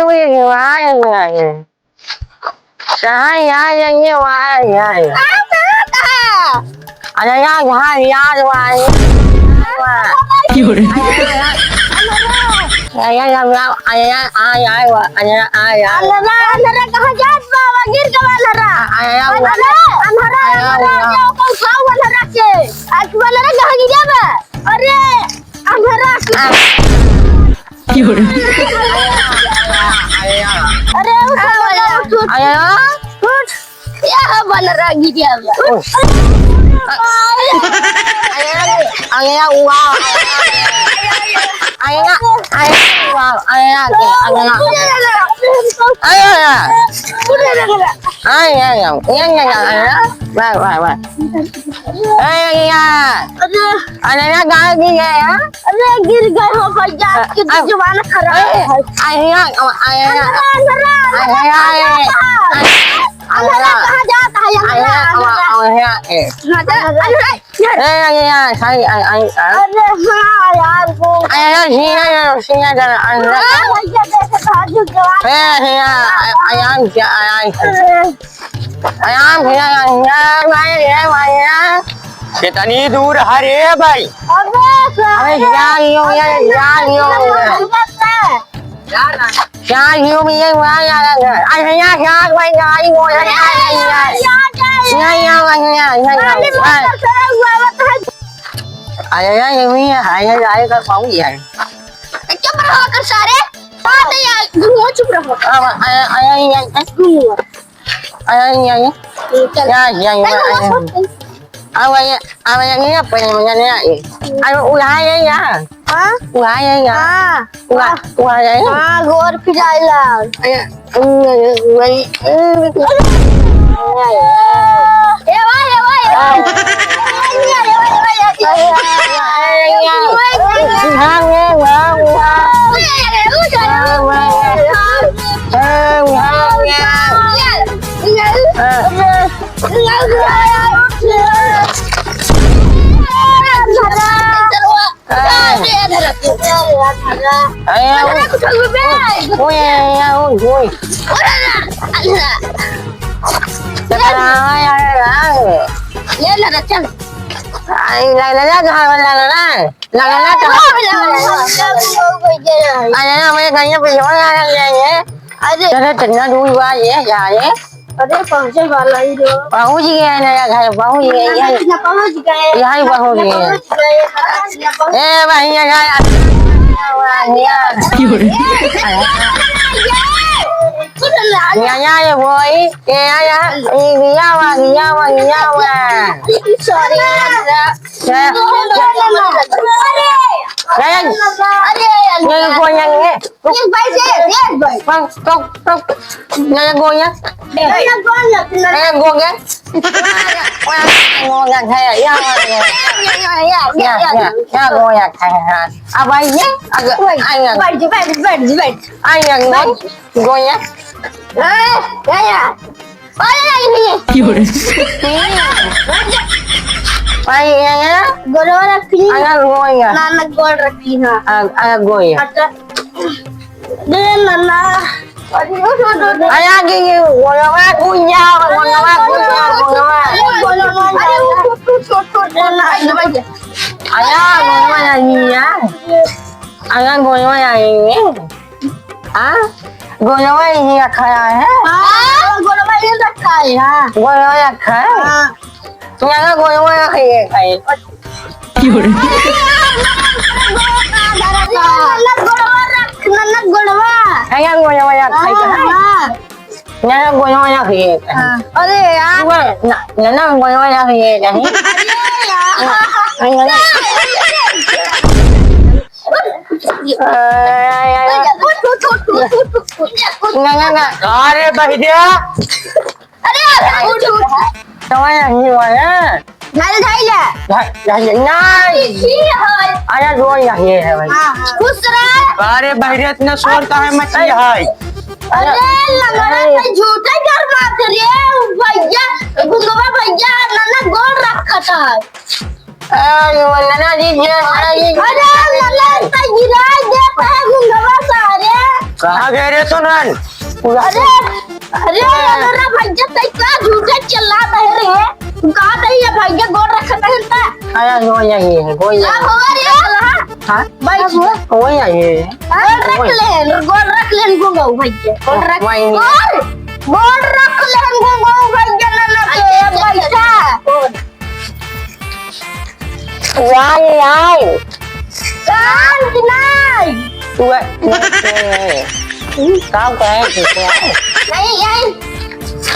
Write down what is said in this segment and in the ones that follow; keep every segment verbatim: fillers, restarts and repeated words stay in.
कोई रिवाज नहीं है। कहाँ यार, ये वाला यार। अरे यार, यहाँ यार वाला। क्यों रे? अरे यार, अरे यार, अरे यार, आ यार, अरे यार, आ यार। अनरा, अनरा कहाँ जात बा? गिर गवा अनरा। अरे यार, अनरा, अनरा, अरे यार, अनरा, अरे यार। जाओ, कौन खाओ अनरा के? आज अनरा कहाँ गिर गवा? अरे, अनरा के। क्यों रे? अरे, उठ, उठ, उठ। अरे, उठ। क्या है बनरा गिरिया में? उठ। अरे, अरे, वाह। अरे, अरे, वाह। अरे, अरे, अरे, अरे। अरे, अरे। अरे, अरे, अरे, अरे, वाह, वाह, वाह। अरे, अरे, अरे, अरे, गाय भी है, हाँ? अरे, गिर गए हो भैया, आपकी अरे, जबान खराब अरे, है। अरे, अरे, अरे, अरे, अरे, अरे, अरे, अरे, अरे, कहाँ जाता है? अरे, अरे, अरे, अरे, अरे, अरे, अरे, अरे, अरे, अरे, अरे। अरे, हाँ यार, वो अरे, अरे, सीना, सीना, अरे, अरे, अरे, भैया, देखे तो आज जवान अरे, अरे, अरे, अरे, अरे। आराम से, आराम से। आराम से, आराम से। भाई, ए भाई, ए। कितनी दूर है रे भाई? अबे, अबे, जा रही हो यार, जा रही हो यार। जा रही हो भैया, वहाँ जा रहा है। अरे यार, जा भाई, जा रही हो यार, जा रही हो यार। नहीं, नहीं, नहीं, नहीं, नहीं, नहीं। अरे यार, ये भी है, ये जाएगा पाऊ यार। चुप रहो कर सारे। बात नहीं आई, घूमो, चुप रहो। अब, अरे, अरे, अरे, अरे। घूमो। अरे, अरे, अरे। हम्म, चल। या, या, या, चल, अरे। घूमो, चल। अब ये, अब ये नहीं, अपने में नहीं आई। अरे, उड़ा ये या। हाँ? उड़ा ये या। हाँ। उड़ा, उड़ा ये। हाँ, गोर पिराइला। अरे, अरे, अरे, अरे। ए, वाह, ए, वाह, ए, वाह। लगला तो अरे, हमें कहीं पे हो जाना चाहिए। अरे। चलो, कितना दूर हुआ ये, जा रे। अरे, पहुँचे वाला ही रो। पहुँच गए ना, घर पहुँच गए, यही। ना पहुँच गए। यही पहुँच गए। पहुँच गए, ना पहुँच ए, भैया, जा, भैया। क्यों रे? या, या, ये वही, ये, या, या, ये, या, वा, या, वा, या, वा। Sorry, क्या? अरे, अरे, ये गोया नहीं है। Yes भाई, yes, yes भाई। पक, पक, पक। ये गोया। ये गोया। ये गोया। गोया है, या, या, या, या, या, या, या। अब आइए, अगर, वही, आइए। बैठ, बैठ, बैठ, बैठ। आइए, बैठ। गोया। ए, या, या। अरे, नहीं, नहीं। क्यों रे? भाई, ये, ये। गोलवा रखी। अरे, गोया। नाना गोल रखी, हाँ। अ-, अरे, गोया। अच्छा। दे, नाना। अरे, वो, वो, वो, वो। अरे, आगे ये, गोलवा, गोया, गोलवा, गोया, गोलवा। अरे, वो छोटू, छोटू, छोटू, नाना, ये भैया। अरे, गोलवा नहीं है। अरे, गोलवा नहीं है। हाँ? गोलवा यहीं रखा है? हाँ, गोलवा यहीं रखा है, हाँ। गोलवा रखा है? हाँ। यहाँ गोलवा रखा है, भाई। क्यों रे? नन्ना गोलवा रख, नन्ना गोलवा। यहाँ गोलवा रखा है, हाँ, हाँ। हाँ। यहाँ गोलवा रखा है। हाँ। अरे यार। ना, ना, ना, गोलवा रखा है, नहीं। अरे यार। नहीं, नहीं। ना, ना, ना। अरे बहिरिया। अरे, अरे, उठ, उठ। तवा नहीं हुआ ना। नहीं, नहीं, नहीं। नहीं, नहीं, नहीं। अरे, रोई नहीं है भाई। हाँ, हाँ। खुश रह। अरे बहिरिया, इतना शोर काहे मची है? अरे, लंगड़ा, अरे। तो झूठे घर बात रे, भैया, गुंगवा भैया, नन्ना गोल रखा था। अरे, वो नन्ना जी, जे, नन्ना जी। अरे, नन्ना, तो गिराई देता है गुंगवा सारे। कहाँ गए रे सोनल? अरे, अरे, अरे भैया, तै का झूठे चिल्लात है रे? तू कहा तै ये भैया गोड़ रखत है ता? अरे, गोड़ यही है, गोड़ यही। अब हो रे। हाँ? बैठ। गोड़ यही है। गोड़ रख लेन, गोड़ रख लेन घुंघऊ भैया। गोड़ रख, वही। गोड़, गोड़ रख लेन घुंघऊ भैया, ना, ना, अच्छा, अच्छा, बैठा। अच्छा। वाई, आई। कान की नाई। तू आ, का कहे तू, तू आ? नहीं, यही।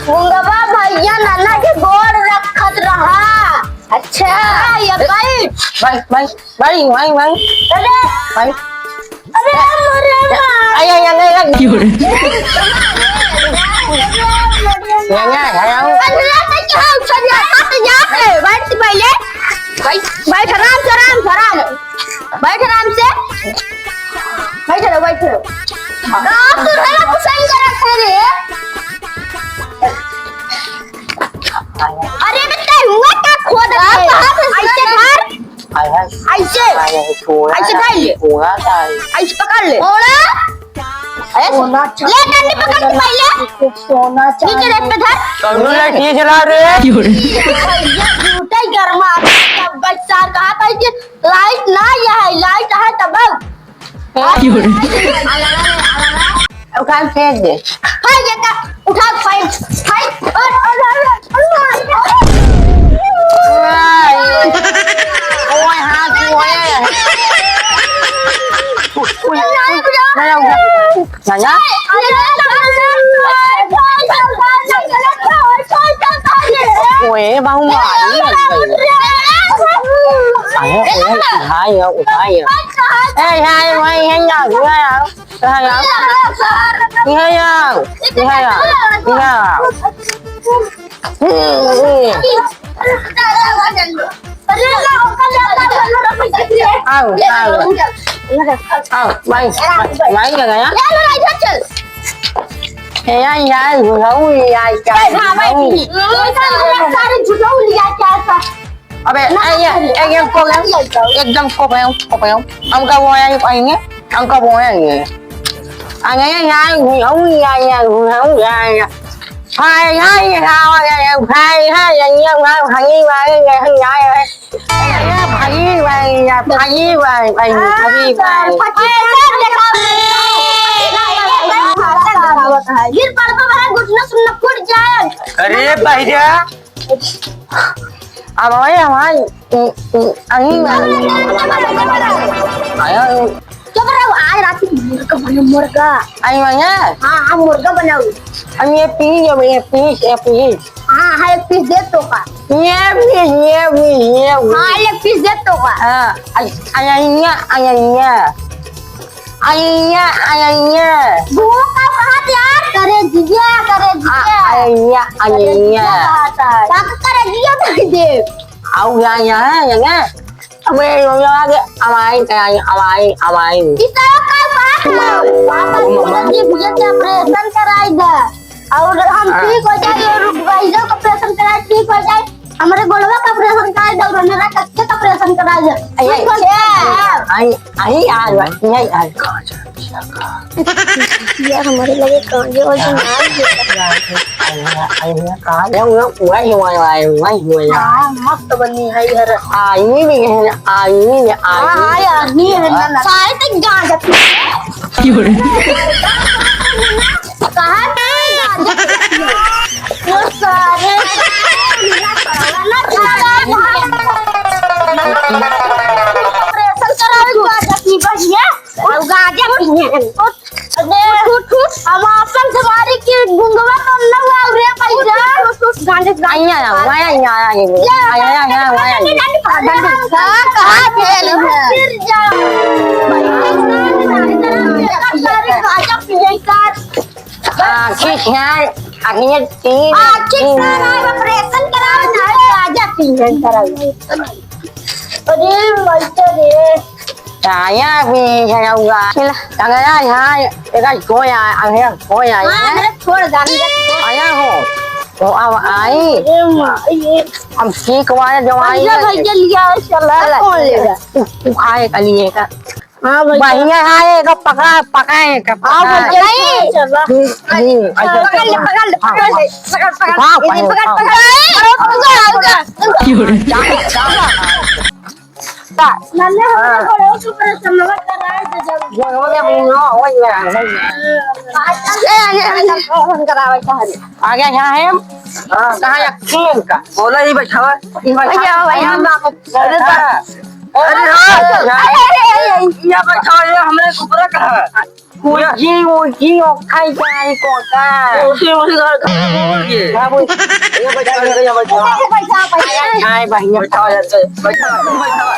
घुंघवा भैया नन्ना के गोड़ रखत रहा। अच्छा। हाँ, ये बैठ। बैठ, बैठ, बैठ, बैठ, बैठ। अरे। बैठ। अरे, अरे, अरे। आई, आई, आई, आई। क्यों रे? या, या, या। अरे, तो क्या हो, चल, यहाँ पे, यहाँ पे, बैठ पहले। बैठ, बैठ, आराम से, आराम से, आराम से। बैठ, आराम से। बैठ रहो, बैठ रहो। आप तो मेरा पसंद कर रखे रे। अरे, बेटा, हुआ क्या खोद रहे? ऐसे धर। हाय, हाय। ऐसे। हाय, हाय, थोड़ा ऐसे सा, धर ले। थोड़ा सा। ऐसे पकड़ ले। थोड़ा। ऐसे। सोना चांदी। ले, डंडी पकड़ के पहले। सोना नीचे चांदी। रेत पे धर। कौनो लाइट नहीं जला रे। भैया, झूठे गरमा। तब बच्चा कहा था कि लाइट ना, यह है, लाइट है तब। क्यों रे? उठा फेंक दे। हाय, ये का? उठा, फेंक, फेंक, और, और, और, और, ओए, हाथ, ओए। उठ, उठ, उठ। नहीं, उठ। नहीं, उठ। अरे, ओए, बाहु मारी लग गई। अरे, ओए, उठाई हो, उठाई हो। ए, हाय, भाई, है ना, हुआ यार। इहाँ आओ। इहाँ आओ। इहाँ आओ। इहाँ आओ। इहाँ आओ। आओ, आओ। आओ, भाई, भाई, भाई, आ गया। ए, यार, यार, बुढ़ऊ, यार, क्या ए, हाँ, भाई, बुढ़ऊ? ये सारे, सारे झुठऊ लिया क्या था? अबे, ना, ए, ये, ना, ए, ये ना, को ना, गया? ना, एकदम को गया, को गया। हमका वो आया, ये कहेंगे, हमका वो आया, ये। आ गया, यार, बुढ़ऊ, यार, यार, बुढ़ऊ, यार, यार। हाय, हाय, हाय, हाय, हाय, हाय, हाय, हाय, हाय, हाय, हाय, हाय। ए, भाई, भाई, या, भाई, भाई, भाई, भाई, भाई। गिर पड़बा भाई, घुटना सुनना फूट जाए। अरे भैया, अब आए हमारे, उ, उ, अहीं में। आया। चुप रहो, आज रात को मुर्गा बने, मुर्गा। अहीं में? हाँ, हाँ, मुर्गा बनाओ। हम ये पीस, ये पीस, ये पीस। हाँ, हाँ, एक पीस दे तो का। ये भी, ये भी, ये भी। हाँ, एक पीस दे तो का। हाँ, अय-, अय्या, अय्या। अय्या, अय्या। वो का बात यार? करे जिया, करे जिया। आ, अय्या, करे जिया अय्या। बात है। बात करे जिया तो दे। आओ, या, या, या, या। अबे, यो, यो, आगे, अमाई, अमाई, अमाई, अमाई। ई तो का बात है? पापा, पापा जी, भैया के ऑपरेशन कराई दे। और हम हाँ। ठीक हो जाए, और भाईजो का ऑपरेशन कराए, ठीक हो जाए। हमारे गोलवा का ऑपरेशन कराए दे, और मेरा कच्चे का ऑपरेशन कराए दे। अरे, ठीक हो जाए। आई, आई, आई, आई, आई। यार, हमारे लगे कांजे और जो नाई है। अरे, अरे, कांजे, वो, वो, वो, वो, वो, वो। हाँ, मस्त बनी है यार। आदमी भी है, आदमी भी, हाँ, आदमी हाँ, भी। आदमी है ना, ना। सारे तक गांजा पी। क्यों रे? कहाँ पे गांजा पी? वो सारे ऑपरेशन करावे गांजा पी बढ़िया। और गांजा पी। अरे, उठ, उठ, उठ। हम आपन सवारी के गुंगवा तो न हुआ रे भैया। उठ, उठ, उठ, गांजे, गांजे। आया, आया, आया, आया, आया। या, आया, आया, आया, आया। डंडी, डंडी पकड़, डंडी। का, कहाँ फेल है? फिर जा। गांजा पिए का। आ, ठीक है, अखिए तीन, आ, ठीक तीन। है, ऑपरेशन कराओ, ना, गांजा पिए कराओ। अरे, मर तो रे। आया भी है रउआ। चला। अगर आ, हाँ, एकर छोड़ आ, अगर छोड़ आ, हाँ, हैं? मेरा छोड़, गाड़ी का छोड़। आया हो। तो अब आई। अरे माँ, ये हम ठीक वाले दवाई भैया, लेके। भैया लिया है, चला, चला। कौन लेगा? उ, उ खाए का लिए का। हाँ भैया। बढ़िया है, एका पका, पका है, एका हाँ पका। भैया, नहीं। चला। हम्म, हम्म, अच्छा। पकड़ ले, पकड़ ले, पकड़ ले, पकड़, पकड़, हाँ, इधर पकड़, पकड़, हाँ। पकड़, पकड़, पकड़। क्यों रे? जा, जा। नन्हे हमरे हाँ। बड़े ऊपर समझ कर आए थे जब। वो हो गया, वो हो गया, हो गया। ए, ए, ए, ए, फोन करावे का है। आ गया यहाँ है। हाँ, कहाँ है? क्यों इनका? बोला ही बैठावा। ये बैठावा। भैया, भैया। अरे, अरे, हाँ। अरे, अरे, अरे, अरे। ये बैठावा, ये हमरे ऊपर का है। ओजी, ओजी, ओखा ही का है, कोका। ओजी, ओजी, घर का बोल के। हाँ, बोल। ये बैठावा, ये बैठावा। बैठा, बैठा। आए, आए, भैया। बैठावा, बैठावा, बैठावा।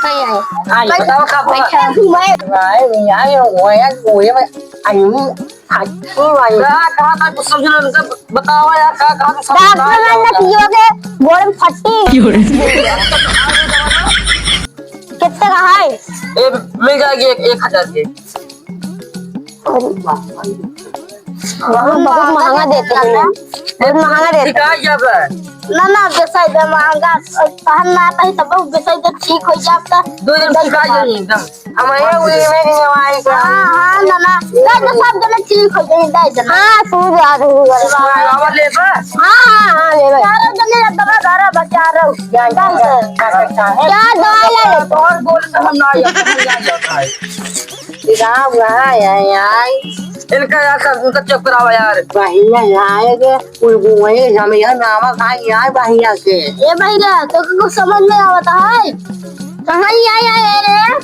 आए, आए। आए, बैठावा, का बोला? बैठा। आए, आए, आए, आए, आए, आए। अच्छी वाली। का कहा था, कुछ समझ लो, उनका बताओ यार, का कहा था, समझ डॉक्टर लो। ने पियो के गोड़ में फट्टी। क्यों रे? कितने का है? ए, मिल जाएगी एक, एक हजार के। बहुत, बहुत महंगा देते हैं ना, बहुत महंगा देते हैं। शिकायत क्या है? ना, ना, बेचाई दे महंगा, पहन ना आता है, तब बेचाई दे ठीक हो जाता। दो दिन शिकायत नहीं एकदम। हमारे उड़ी में नहीं हमारे को। हाँ, हाँ, ना, ना। दे दे, सब जने ठीक हो जाए, दे दे। हाँ, तू जा, तू जा। बाबा ले बा। हाँ, हाँ, हाँ, ले बा। चारों जने दवा धारा बचा रहो। क्या, क्या, क्या, क्या, क्या, क्या है? क्या दवा ले ले? और बोल तो हम ना, हम ना जाता है। राम रहा है, यार। इनका यार सब, उनका चुप कराओ यार। बढ़िया, यहाँ आए के। कोई बोए, हम यहाँ नावा खाई यार बढ़िया से। ए भैया, तो कुछ समझ में आवत है? कहाँ ही आया है रे?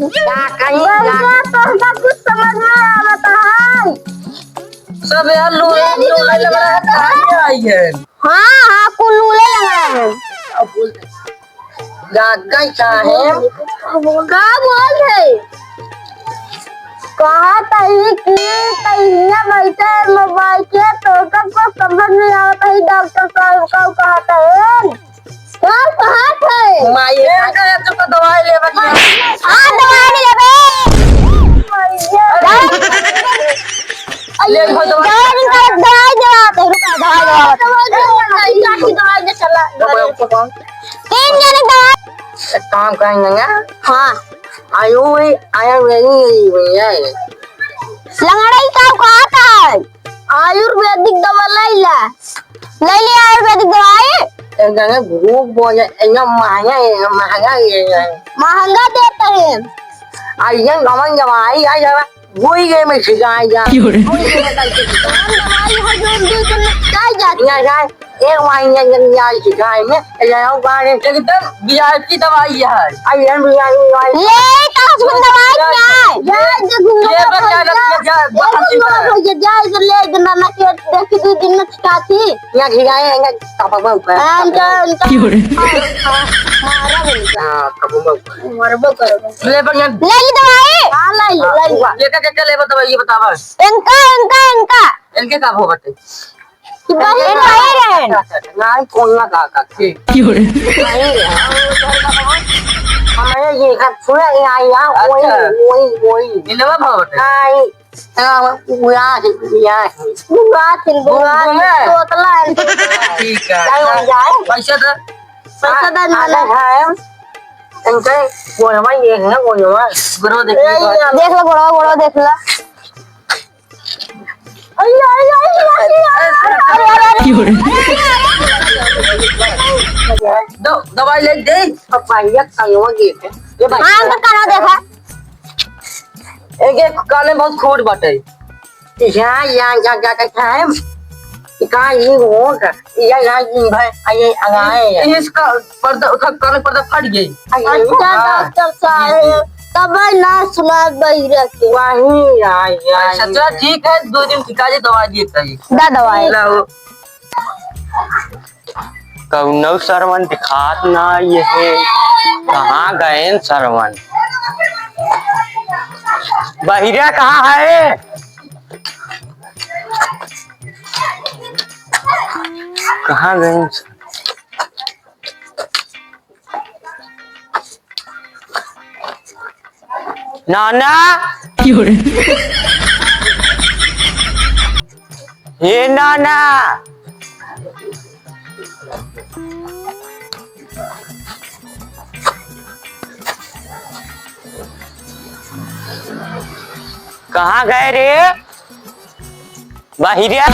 का कहीं बबुआ, जा- तो हमका कुछ समझ में आवत है। सब यार लो, ये भी लो, तो लग रहा है, कहाँ से आई है? हाँ, हाँ, कुल लूले लग रहा है। अब बोल। गागई साहेब। का बोल है? कहत हई कि तहिया बैठे मोबाइल के, तो सबको समझ में आवत है, डॉक्टर साहब का कहत है। का कहत है? माई, ये का है, तुमको दवाई लेवे के? हाँ, दवाई लेवे। भैया। ले, दवाई, दवाई। दवाई, दवाई, दवाई, दवाई, दवाई, दवाई। दवाई, दवाई, दवाई, दवाई, दवाई, दवाई। तीन जने दवाई। एक काम करेंगे ना? हाँ। आयु, आयुर्वेदिक नहीं हुई है। लंगड़ाई का कहत है? आयुर्वेदिक दवा लैला। लैली आयुर्वेदिक दवाई। एक जगह भूख बोले, एकदम महंगा है, महंगा है। महंगा देते हैं। आ, ये नमन दवाई, आ, जरा गोई गए में छिगाई जा। क्यों रे? गोई गए में छिगाई जा। कौन दवाई है जो दो दिन में छिगाई जाती है? या, या, एक वाइन या, या, या छिगाई में, या, या, वाइन। एकदम VIP दवाई है। आ, ये VIP दवाई। ये तो उसमें दवाई क्या है? ये, ये बच्चा रख के जा, ये बाहर तो निकल। मार हो गया, जा इधर ले, इधर ना, ना, के देख के दो दिन में छिगाती। या छिगाई, या, पापा, पापा। हाँ, इनका, इनका। क्यों रे? मारा बोलता। हाँ, पापा, पापा। मरबो करो। ले बढ़िया। ले ली दवाई। हाँ, लाई, लाई। ये का, का, का लेबो दवाई, ये बतावा। इनका, इनका, इनका। इनके का हो बटे? कि बहिन भाई रहे। नाई, कौन ना का, का, ठीक। क्यों रे? नहीं रे। हमारे ये का पूरा ये आई, हाँ, वही, अच्छा। वही, वही। इनवा भाव बटे? हाँ, ये, हाँ, वो, वो यहाँ से, यहाँ से। बुआ थिन, बुआ थिन, बुआ। तोतला है। ठीक है। क्या हो जाए? पैसा दे। पैसा दे, आ, नाना। आ, है। इनके गोलवा ये है ना, गोलवा। गोलवा देख ले। ए, ये देख लो, गोलवा, गोलवा देख लो। अरे, अरे, अरे, अरे, अरे, अरे, अरे। दो, दवाई ले दे। अब भाई, ये कलवा ये है। ये भाई। हाँ, तो कलवा देखा। एक, एक कान में बहुत खोट बाटे। यहाँ, यहाँ, यहाँ, यहाँ, यहाँ है। कहाँ ये हो? या, या, ये भाई, आ, ये, आ, ये, ये। इसका पर्दा, उसका कान में पर्दा फट गई। आ, ये, अच्छा, हाँ। डॉक्टर साहब, तब ना सुना बहिरा के। वही, आ, ये, आ, अच्छा, ये। चलो, ठीक है, दो दिन ठिका जी, दवा दिए तई। दा दवाई। लाओ। कौनो सरवन दिखात ना ये है। कहाँ गए सरवन? बहिरा कहाँ है? कहाँ गए? नाना। ए नाना। कहाँ गए रे? बाहिर आ।